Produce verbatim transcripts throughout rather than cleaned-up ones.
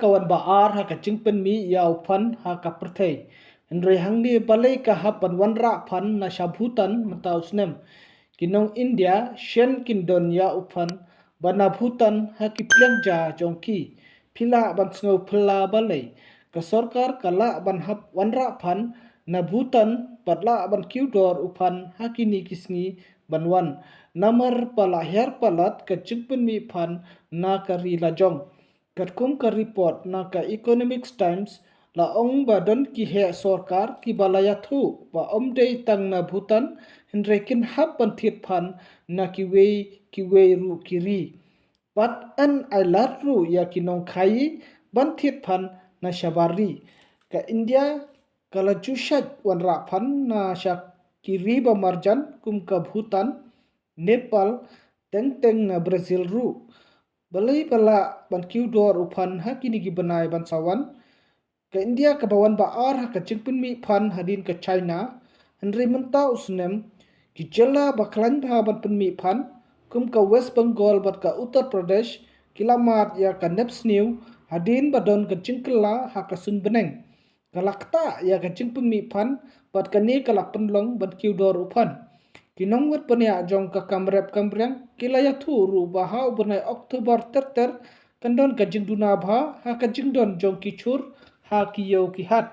Ka wan ba ar ha ka jingpynmih ïa u phan ha ka pyrthei. Hynrei hangne balei ka hap ban wanrah phan na sha Bhutan mynta u snem. Ki nong India shen kin don ïa u phan ba na Bhutan ha ki pliang ja jong ki. Phi lah ban sngew phylla balei ka sorkar ka lah ban hap wanrah phan na Bhutan bad lah ban kiew dor u phan ha kine ki sngi ban wan. Namar ba la hiar palat ka jingpynmih phan na ka ri la jong. Katkum ka report na ka Economics Times la ong ba don ki heh sorkar kiba la ïathuh ba ym dei tang na Bhutan hynrei kin hap ban thied phan na kiwei kiwei ruh ki ri. Bad yn ailad ruh ïa ki nongkhaïi ban thied phan na shabar ri. Ka India ka la ju shait wanrah phan na sha ki ri ba marjan kum ka Bhutan, Nepal, teng teng na Brazil ruh. Balei ba lah ban kiew dor u phan ha kine ki bnai ban sa wan? Ka India kaba wan ba ar ha ka jingpynmih phan hadien ka China. Hynrei mynta u snem ki jylla ba khlaiñ bha ban pynmih phan kum ka West Bengal bad ka Uttar Pradesh ki la mad ïa ka nep sniew hadien ba don ka jingkylla ha ka suiñ bneng. Ka la ktah ïa ka jingpynmih phan bad kane ka la pynlong ban kiew dor u phan. Ki nongwad bniah jong ka kam rep kam riang ki la ïathuh ruh ba ha u bnai October ter ter kan don ka jingduna bha ha ka jingdon jong ki chur ha ki ïew ki hat.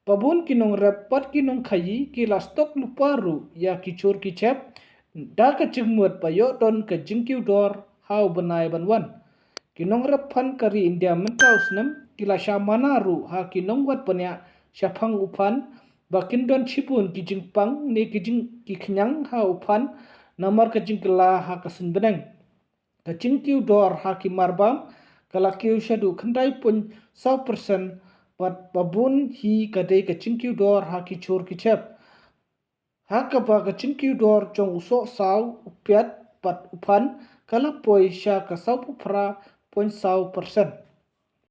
Ba bun ki nongrep bad ki nongkhaïi ki la stock lypa ruh ïa ki chur ki chep da ka jingmut ba ïoh don ka jingkiew dor ha u bnai ban wan. Ki nongrep phan ka ri India mynta u snem ki la shah mana ruh ha ki nongwad bniah shaphang u phan ba kin don shibun ki jingpang ne ki jing ki khñiang ha u phan namar ka jingkylla ha ka suiñ bneng. Ka jingkiew dor ha ki marbam ka la kiew shaduh khyndai point saw percent bad ba bun hi ka dei ka jingkiew dor ha ki chur ki chep. Ha kaba ka jingkiew dor jong u soh saw, u piat bad u phan ka la poi sha ka sawphew phra point saw percent.